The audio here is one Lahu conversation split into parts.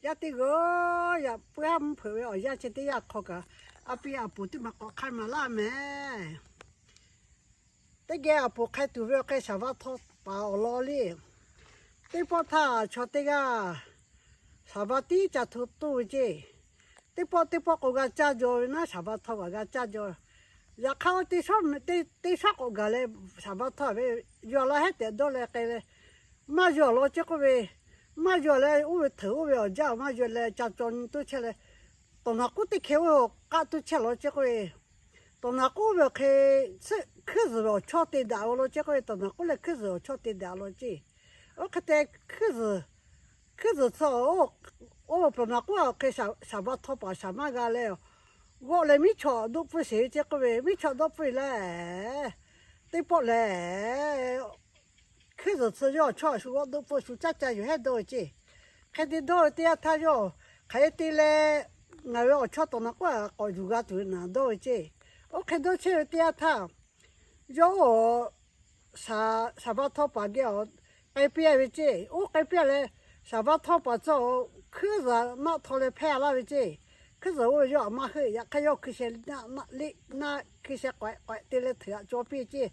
Yaˇ teˇ g'aˇ yaꞈ puiˉ mvuhˇ hpeuꞈ ve awˬ yanˇ chi teˇ yanˇ hk'aw kaꞈ, a pi a poˍ teˇ maˬ k'awꞈ hk'ai maˍ laˇ mehˍ. Teˇ geh a poˍ hk'ai tuˬ ve awˬ hk'e shaˍ va htaw paˍ awˬ lawn le. Teˇ pawˆ htaˇ chaw teˇ g'aˇ shaˍ va tiˉ ca hto toˇ ve ceˇ. Teˇ pawˆ teˇ pawˆ k'o g'a caˇ jaw ve naˉ, shaˍ va htaw kaꞈ g'a caˇ jaw. Yaꞈ hk'aˇ oˇ teˇ shawˉ k'awꞈ gaˬ leh shaˍ va htaw ve yaw la hehˉ tehꞈ dawˇ leh k'ai leh, maˇ yaw law ceˇ k'oˆ ve, maˇ yaw leh oˇ ve hteuꞈ oˇ ve awˬ jaˇ maˇ yaw leh ca caw nyi toˇ chehˇ leh, tawˬ naˍ k'oˆ teˇ hkeh oˇ k'aˆ toˇ chehˇ law ceˇ k'oˆ ve, tawˬ naˍ k'oˆ ve awˬ hk'e hkuiˉ zuhˬ ve awˬ chawˇ te daꞈ ve law ceˇ k'oˆ ve, tawˬ naˍ k'oˆ leh hkuiˉ zuhˬ awˬ chawˇ te daꞈ law ceˇ. Oˇ hk'e te hkuiˉ zuhˬ, hkuiˉ zuhˬ tcuh oˇ, oˇ tawˬ naˍ k'oˆ awˬ hk'e shaˍ va htaw paˍ shaˍ maˇ g'a leh, g'awˆ leh miˉ chaw dawˇ pfuhˇ sheˍ ve ceˇ k'oˆ ve, miˉ chaw dawˇ pfuhˇ e leh, teˇ pawˆ lehˬ hkuiˉ zuhˬ tcuh yawˇ awˬ chawˇ a shu g'awˆ dawˇ pfuhˇ shu caˉ ca yuˬ hehˉ dawˇ ve ceˇ. Hk'e te dawˇ ve teˇ yanˇ htaˇ yawˇ hk'aˬ hk'e te leh ngaˬ ve awˬ chawˇ tawˬ naˍ k'oˆ a k'awꞈ yuˬ g'a tuˬ ve naˍ dawˇ ve ceˇ. Oˇ hk'e dawˇ chehˇ ve teˇ yanˇ htaˇ yawˇ shaˍ va htaw paˍ geh awˬ k'ai piˇ a ve ceˇ. Oˇ k'ai piˇ a leh, shaˍ va htaw paˍ tcuh hkuiˉ zuhˬ naˆ htaw leh hpehˇ a laˇ ve ceˇ. Hkuiˉ zuhˬ oˇ ve yawˇ a maˇ heuˆ. Yaꞈ hk'aˇ yawˇ hkui sheh naˆ liˆ naˆ hkui sheh k'awehꞈ k'awehꞈ te leh hteuꞈ aꞈ caw piˇ ceˇ.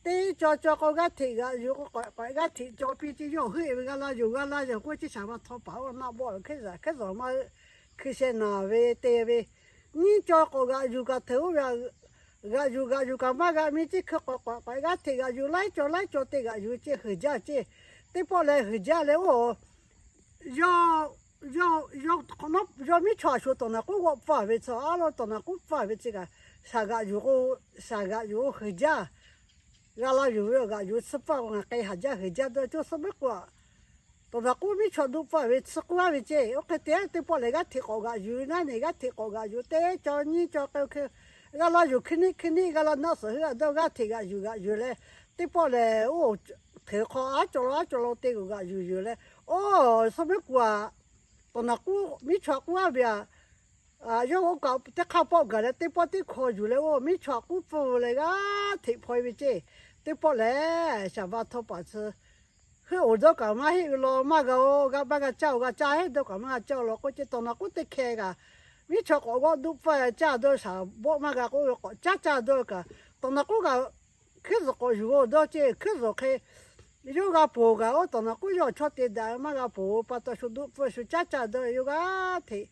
Teˇ caw caw k'o g'aˇ hteꞈ g'aꞈ yuˬ k'o k'awehꞈ k'awehꞈ g'aˇ hteꞈ caw piˇ ceˇ. Yawˇ heuˆ e ve g'a la yuˬ g'a la yuˬ k'oˆ ceˇ, shaˍ va htaw paˍ oˇ naˆ bawˆ ve hkuiˉ zuhˬ hkuiˉ zuhˬ maˇ heuˆ. Hkui sheh naˬ ve te ve, nyiˇ caw k'awꞈ g'aꞈ yuˬ kaꞈ hteuꞈ oˇ ve g'aꞈ yuˬ g'aꞈ yuˬ kaꞈ maˇ g'a miˇ ceˇ. Hkui k'awehꞈ k'awehꞈ g'aˇ hteꞈ g'aꞈ yuˬ laiˉ caw laiˉ caw te g'aꞈ yuˬ ceˇ, huiˍ jaˇ ceˇ. Teˇ pawˆ leh huiˍ jaˇ leh oˇ, yawˇ miˉ chaw a shu tawˬ naˍ k'oˆ g'awˆ pfuhˇ ve tcuh a lo tawˬ naˍ k'oˆ pfuhˇ ve tcuh kaꞈ, shaˍ g'aꞈ yuˬ k'o, shaˍ g'aꞈ yuˬ huiˍ jaˇ. G'a la yuˬ ve awˬ g'aꞈ yuˬ tsuhˇ pfuhˇ k'o ngaˬ k'ai haˍ jaˇ huiˍ jaˇ dawˇ coˇ suhˉ meuˉ k'o a, tawˬ naˍ k'oˆ miˉ chaw dawˇ pfuhˇ ve tsuhˇ k'oˆ a ve ceˇ. Oˇ hk'e te teˇ pawˆ lehˬ g'aˇ hteꞈ k'awꞈ g'aꞈ yuˬ naˉ neˬ g'aˇ hteꞈ k'awꞈ g'aꞈ yuˬ teˇ caw nyiˇ caw k'ai hkui g'a la yuˬ hkui niˆ hkui niˆ g'a la naˆ suhˍ heuˆ a dawˇ g'aˇ hteꞈ g'aꞈ yuˬ g'aꞈ yuˬ leh, teˇ pawˆ lehˬ oˇ hteuꞈ hk'aw aˉ caw lo aˉ caw lo te g'aꞈ yuˬ yuˬ leh, oˇ suhˉ meuˉ k'o a, tawˬ naˍ k'oˆ miˉ chaw k'oˆ a ve a, yawˇ oˇ kaꞈ teˇ hk'aˇ pawˆ gaˬ leh teˇ pawˆ teˇ hk'aw yuˬ leh oˇ miˉ chaw k'oˆ pfuhˇ leh g'aˇ hteꞈ hpaw e ve ceˇ. Teˇ pawˆ lehˬ shaˍ va htaw paˍ tcuh heuˆ oˬ dawˇ kaꞈ maˇ heˆ ve law maˇ g'a oˬ, g'a maˇ g'a caˇ oˬ, g'a caˇ heˆ dawˇ kaꞈ maˇ g'a caˇ oˬ law k'oˆ ceˇ. Tawˬ naˍ k'oˆ teˇ hkeh kaꞈ miˉ chaw k'awꞈ g'awˆ dawˇ pfuhˇ caˇ dawˇ shaˍ bawˆ maˇ g'a k'oˆ ve k'awꞈ caˇ caˇ dawˇ kaꞈ, tawˬ naˍ k'oˆ kaꞈ hkuiˉ zuhˬ k'awꞈ yuˬ oˬ dawˇ ceˇ. Hkuiˉ zuhˬ hk'e yawˇ g'a ponˬ kaꞈ oˇ tawˬ naˍ k'oˆ yawˇ awˬ chawˇ te daꞈ maˇ g'a ponˬ pa taw shu dawˇ pfuhˇ shu caˇ caˇ dawˇ yawˇ g'aˇ hteꞈ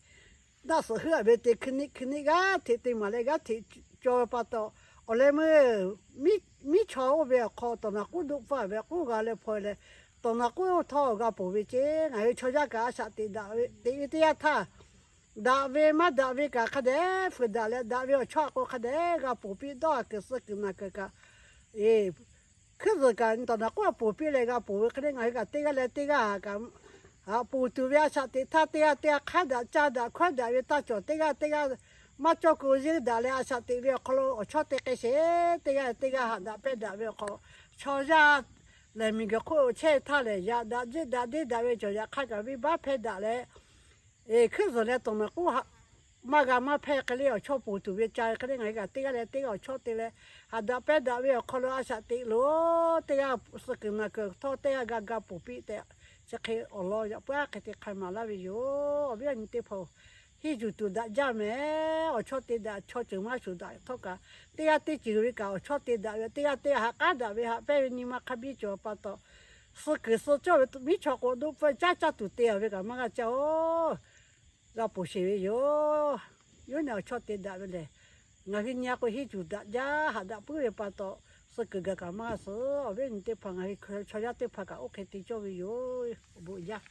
naˆ suhˍ heuˆ a ve te hkui niˆ hkui niˆ g'aˇ hteꞈ te maˍ leh g'aˇ hteꞈ caw ve pa taw, awˬ leh meuˇ miˉ chaw oˇ ve awˬ hk'aw tawˬ naˍ k'oˆ dawˇ pfuhˇ ve k'oˆ g'a leh hpaw e leh, tawˬ naˍ k'oˆ htawˇ g'a ponˬ ve ceˇ. Ngaˬ hui chaw yaˇ kaꞈ a shaꞈ teꞈ daꞈ ve teꞈ ve teˇ yanˇ htaˇ, daꞈ ve maˇ daꞈ ve kaꞈ hk'a dehꞈ fuiˍ daꞈ leh daꞈ ve awˬ chawˇ a k'o hk'a dehꞈ g'a ponˬ piˇ dawˇ a kuiˬ suh kuiˬ naˬ kuiˬ kaꞈ, hkuiˉ zuhˬ kaꞈ tawˬ naˍ k'oˆ a ponˬ piˇ leh g'a ponˬ ve hk'e le ngaˬ hui kaꞈ teˇ g'aˇ leh teˇ g'aˇ kaꞈ, haꞈ ponˬ tuˬ ve a shaꞈ teꞈ htaˇ teˇ g'aˇ teˇ g'aˇ hk'aˉ daꞈ caˇ daꞈ hkawehˉ daꞈ ve taˇ cawˬ teˇ g'aˇ teˇ g'aˇ maˇ cawˇ k'o yeuˇ daꞈ leh a shaꞈ teꞈ ve awˬ hk'aw lo awˬ chawˇ te k'ai sheˍ. Teˇ g'aˇ teˇ g'aˇ haꞈ daꞈ pehˇ daꞈ ve awˬ hk'aw, chaw yaˇ lehˬ miˬ guiˬ hk'oˆ chehˇ htaˇ lehˬ yaꞈ daꞈ jeˇ daꞈ deˇ daꞈ ve cawˬ. Yaꞈ hk'aˇ kaꞈ venˇ baˆ hpehˇ daꞈ leh, hkuiˉ zuhˬ leh tawˬ naˍ k'oˆ maˇ g'a maˇ hpehˇ hk'e le awˬ chawˇ ponˬ tuˬ ve ca hk'e le ngaˬ hui kaꞈ teˇ g'aˇ leh teˇ g'aˇ awˬ chawˇ te leh, haꞈ daꞈ pehˇ daꞈ ve awˬ hk'aw lo a shaꞈ teꞈ loˬ. Teˇ g'aˇ suh kuiˬ naˬ kuiˬ htawˇ teˇ g'aˇ g'a ga ponˬ piˇ tehꞈ, chi hk'e awˬ lawn yaꞈ puiˉ a hk'e te hk'ai maˍ laˇ ve yoˬ. Awˬ viˉ awˬ nyi teˇ hpaˍ-oˬ, hiˇ yuˬ tuˬ daꞈ jaˇ mehˍ. Awˬ chawˇ te daꞈ chaw ceuˬ maˇ shuˍ daꞈ htawˇ kaꞈ, teˇ g'aˇ teˇ ceuˬ ve kaꞈ awˬ chawˇ te daꞈ ve, teˇ g'aˇ teˇ g'aˇ haꞈ k'aˉ daꞈ ve haꞈ pehnˇ ve nyi ma hk'a biˇ cawˬ pa taw, suh kuiˬ suh cawˇ ve miˉ chaw k'awꞈ dawˇ pfuhˇ caˇ caˇ tuˬ te a ve kaꞈ maˇ g'a caˇ oˬ. G'a ponˬ sheˍ ve yoˬ. Yawˇ nehˬ awˬ chawˇ te daꞈ ve lehˬ, ngaˬ hui nyi a k'o hiˇ cuˬ daꞈ jaˇ haꞈ daꞈ puiˉ ve pa taw, suh kuiˬ gaˬ kaꞈ maˇ g'a suh. Awˬ viˉ awˬ nyi teˇ hpaˍ ngaˬ hui chaw yaˇ teˇ hpaˍ kaꞈ oˇ hk'e te cawˇ ve yoˬ. Awˬ bon jaˇ.